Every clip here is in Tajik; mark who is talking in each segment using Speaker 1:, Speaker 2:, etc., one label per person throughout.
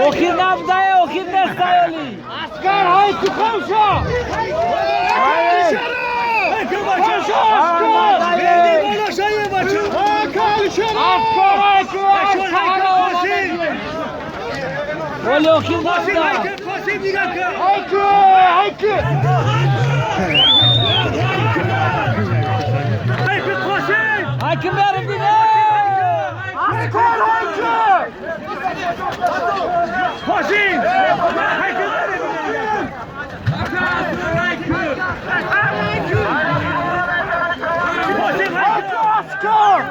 Speaker 1: Охир набудае, охир нестаёли. Аскар ҳайку қамша. Оли охир набуда. Ҳайку, ҳайку. Ҳайку берим дине. Аскар ҳайку.
Speaker 2: Qosim! Qosim
Speaker 1: Ҳайку аскар.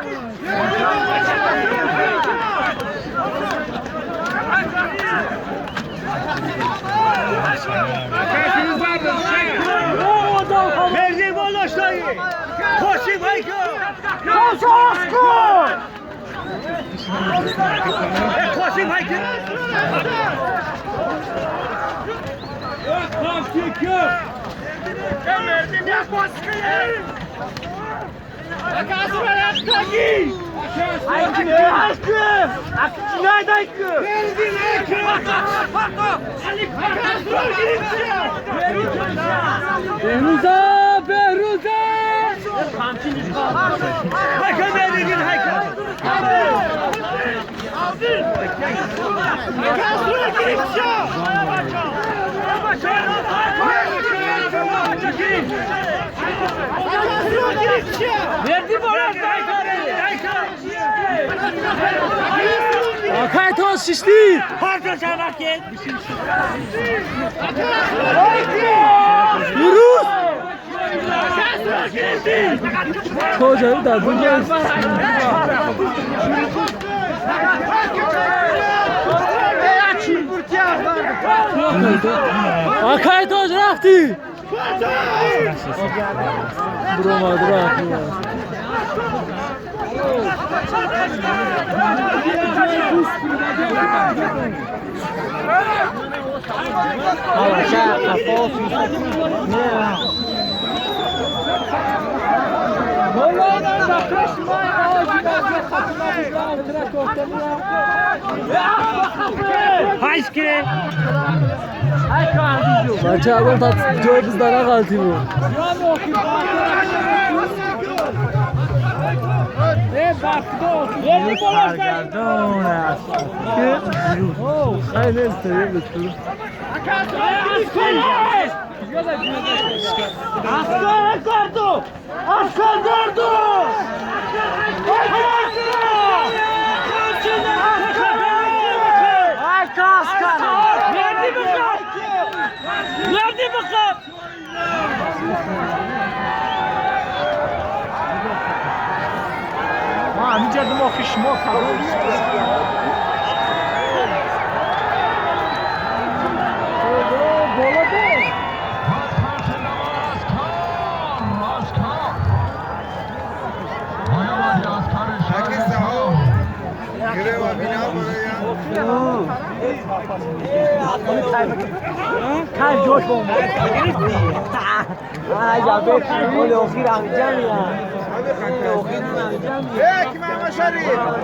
Speaker 2: Verdi Bollaştayı! Qosim Hayko!
Speaker 1: Қамша аскар.
Speaker 2: Qosim Hayko!
Speaker 1: Ҳайку, ҳайку. Акчинайд ҳайку. Беҳруза, Беҳруза.
Speaker 2: Hayko Berdin Hayko!
Speaker 1: Верди Акай то шишти. Пирӯз. Тоҷ дар дунё. Акай тоҷ рафтӣ. Буромад рафт. Бача ягон та ҷои бизда нағалтиму. Саргардон аст. Хай нест, Аскар гарду! Аскар гарду! Верди бихаб! Верди бихаб!
Speaker 3: Ма ҳаминҷа дум охи шумо кадом.
Speaker 1: Боло бо! Кай ҷош бо аҷабе оли охир ҳамиҷа меяд. Охир ҳамиҷа меяд.